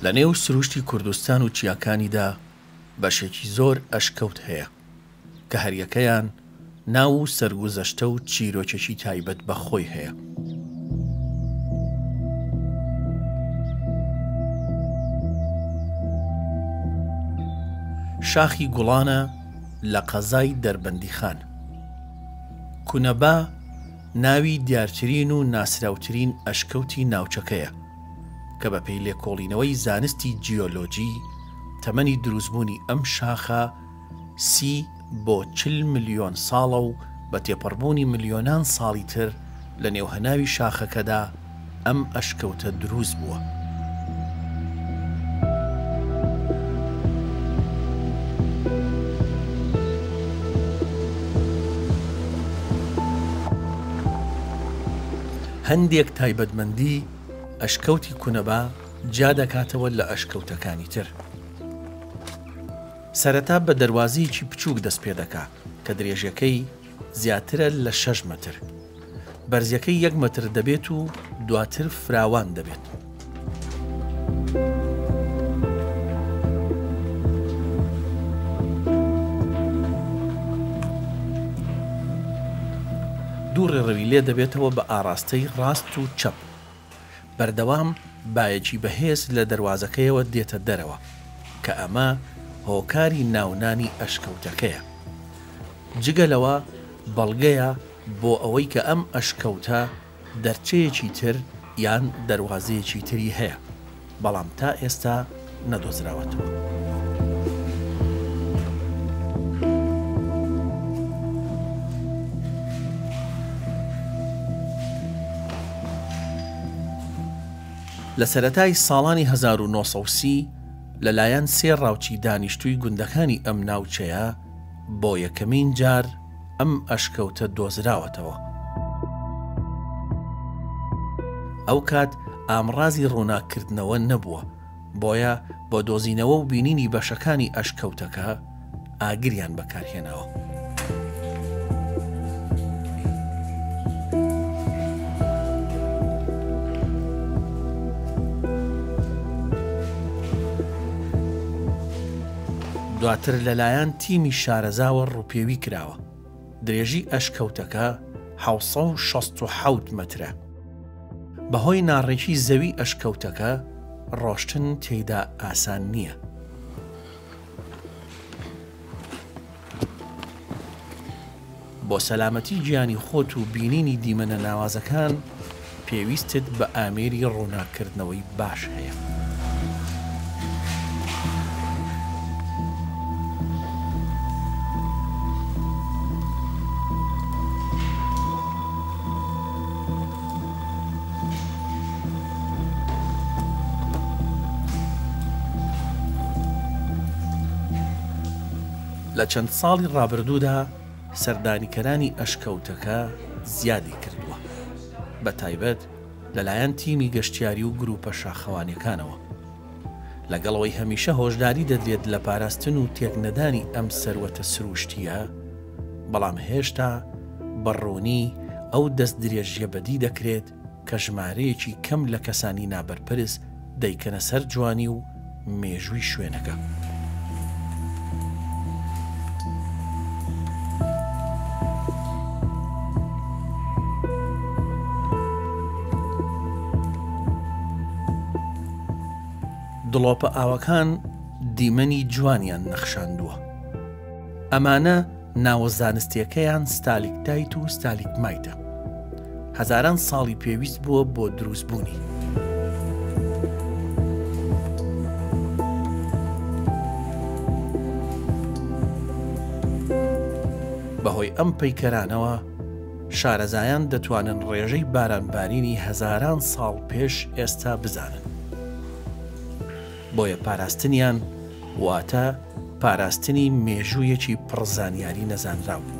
لە نێو سروشتی کوردستان و چیاکانیدا بەشێکی زۆر ئەشکەوت هەیە کە هەریەکەیان ناو و سەرگوزەشتە و چیرۆکێکی تایبەت بە خۆی هەیە. شاخی گوڵانە لە قەزای دەربەندیخان. کونەبا ناوی دیارترین و ناسراوترین ئەشکەوتی ناوچەکەیە کە بەپێی لێکۆڵینەوەی زانستی جیۆلۆجی تەمەنی دروستبوونی ئەم شاخە سی بۆ 40 ملیۆن ساڵە و بە تێپەڕبوونی ملیۆنان ساڵی تر لە نێو هەناوی شاخەکەدا ئەم ئەشکەوتە دروست بووە. هەندێک تایبەتمەندی ئەشکەوتی کونەبا جیا دەکاتەوە لە ئەشکەوتەکانی تر. سەرەتا بە دەروازەیەکی بچووک دەست پێدەکا کە درێژیەکەی زیاترە لە شەش مەتر. بەرزیەکەی یەک مەتر دەبێت و دواتر فراوان دەبێت. دوو ڕێڕەوی لێ دەبێتەوە بە ئاڕاستەی ڕاست و چەپ. بەردەوام بایەکی بەهێز لە دەروازەکەیەوە دێتە دەرەوە، کە ئەمە هۆکاری ناونانی ئەشکەوتەکەیە. جگە لەوە بەڵگەیە بۆ ئەوەی کە ئەم ئەشکەوتە دەرچەیەکی تر یان دەروازەیەکی تری هەیە، بەڵام تا ئێستا نەدۆزراوەتەوە. لە سەرەتای ساڵانی 1930 لەلایەن سێ ڕاوچی دانیشتووی گوندەکانی ئەم ناوچەیە بۆ یەکەمین جار ئەم ئەشکەوتە دۆزراوەتەوە. ئەوکات ئامڕازی ڕووناککردنەوە نەبووە، بۆیە بۆ دۆزینەوە و بینینی بەشەکانی ئەشکەوتەکە ئاگریان بەکارهێناوە. دواتر لەلایەن تیمی شارەزاوە ڕووپێوی کراوە. درێژی ئەشکەوتەکە 767 مەترە. بەهۆی ناڕێکی زەوی ئەشکەوتەکە ڕۆشتن تێیدا ئاسان نییە. بۆ سەلامەتی گیانی خۆت و بینینی دیمەنە ناوازەکان پێویستت بە ئامێری ڕووناککردنەوەی باش هەیە. لە چەند ساڵی ڕابردوودا سەردانیکەرانی ئەشکەوتەکە زیادی کردووە، بە تایبەت لەلایەن تیمی گەشتیاری و گروپە شاخەوانیەکانەوە. لەگەڵ ئەوەی هەمیشە هۆشداری دەدرێت لە پاراستن و تێکنەدانی ئەم سەروەتە سروشتییە، بەڵام هێشتا بە ڕوونی ئەو دەستدرێژییە بەدی دەکرێت کە ژمارەیەکی کەم لە کەسانی نابەرپرس دەیکەنە سەر جوانی و مێژووی شوێنەکە. دڵۆپە ئاوەکان دیمەنی جوانیان نەخشاندووە. ئەمانە ناوە زانستیەکەیان ستالیکتایت و ستالیکمایتە. هەزاران ساڵی پێویست بووە بۆ دروستبوونی. بەهۆی ئەم پەیکەرانەوە شارەزایان دەتوانن ڕێژەی بارانبارینی هەزاران ساڵ پێش ئێستا بزانن. بۆیە پاراستنیان واتە پاراستنی مێژوویەکی پڕ زانیاری نەزانراو.